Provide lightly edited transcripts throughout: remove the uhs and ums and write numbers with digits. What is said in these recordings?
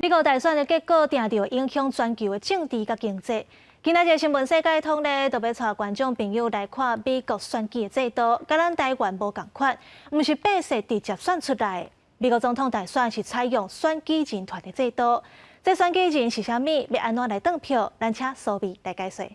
美國大選的結果，定著會影響全球的政治佮經濟。今仔日新聞世界通咧，就欲帶觀眾朋友來看美國選舉的制度，佮咱台灣無仝款，毋是百姓直接選出來的。美國總統大選是採用選舉人團的制度。這選舉人是啥物？欲按怎來當票？咱請蘇美來解說。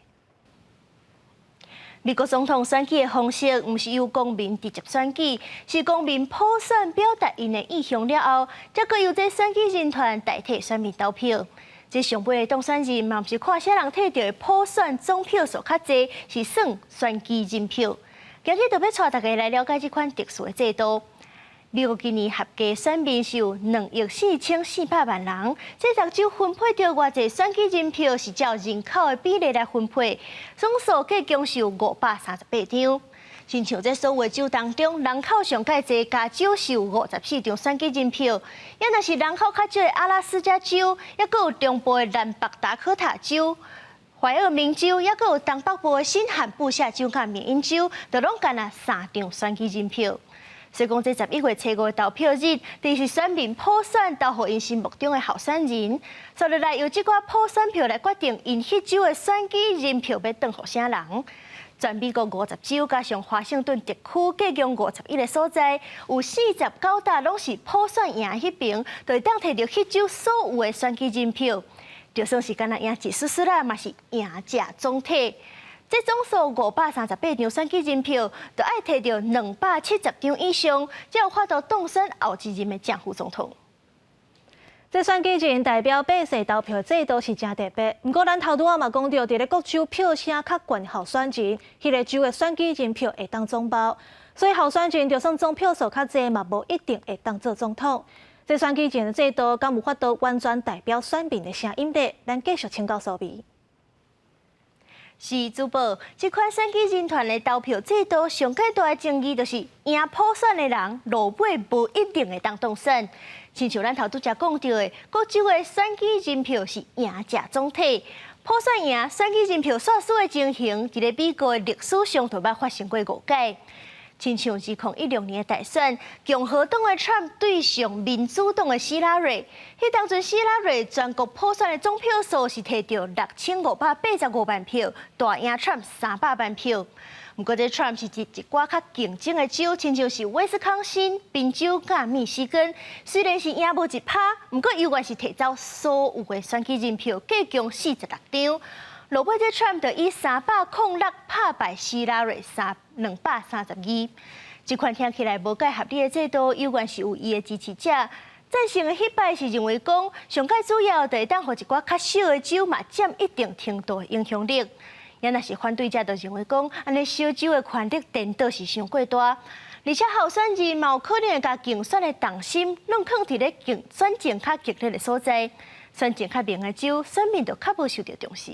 美國總統選舉的方式，毋是由公民直接選舉，是公民普選表達𪜶的意向了後，才閣由這選舉人團代替選民投票。這上尾的當選人嘛，毋是看啥人提著的普選總票數較濟，是算選舉人票。今日就欲帶大家來了解這款特殊的制度。美國今年合計選民是有2億4400萬人，這逐州分配著偌濟選舉人票是照人口的比例來分配，總數計共是有538張。親像這所有州當中，人口上蓋濟加州是有54張選舉人票，也若是人口較少的阿拉斯加州，抑閣有中部的南北達科塔州、懷俄明州，抑閣有東北部的新罕布夏州佮緬因州，都攏干焦3張選舉人票。所以講，這11月初5的投票日，就是選民普選投予𪜶心目中的候選人。接落來由這寡普選票來決定，𪜶彼州的選舉人票欲轉予啥人。全美國50州加上華盛頓特區，計共51個所在，有49搭攏是普選贏彼爿，就會當提著彼州所有的選舉人票。就算是干焦贏一絲絲啦，嘛是贏者總提。這總數538張選舉人票，就愛提著270張以上，才有法度當選後一任的正副總統。這選舉人代表百姓投票制度是誠特別，毋過咱頭拄仔嘛講著，佇咧各州票聲較懸候選人，彼個州的選舉人票會當總包，所以候選人就算總票數較濟，嘛無一定會當做總統。這選舉人的制度，敢有法度完全代表選民的聲音咧？咱繼續請教蘇美。是主播，這款選舉人團的投票制度，上蓋大的爭議就是贏普選的人，落尾無一定會當當選。親像咱頭拄才講著的，各州的選舉人票是贏者總提，普選贏選舉人票煞輸的情形，佇咧美國的歷史上就捌發生過五擺。親像2016年的大選，共和黨的川普對上民主黨的希拉蕊，彼當陣希拉蕊全國普選的總票數是提著6585萬票，大贏川普300萬票。毋過這川普是佇一寡較競爭的州，親像是威斯康星、賓州佮密西根，雖然是贏無一趴，毋過猶原是提走所有的選舉人票，計共46張。落尾這川普就以306拍敗希拉蕊232。這款聽起來無蓋合理的制度，猶原是有伊的支持者。贊成的彼派是認為講，上蓋主要就會當予一寡較小的州嘛佔一定程度的影響力。也若是反對者就認為講，按呢小州的權力顛倒是傷過大，而且候選人嘛有可能會共競選的重心攏囥佇咧競選戰較激烈的所在，選情較明的州，選民就較無受著重視。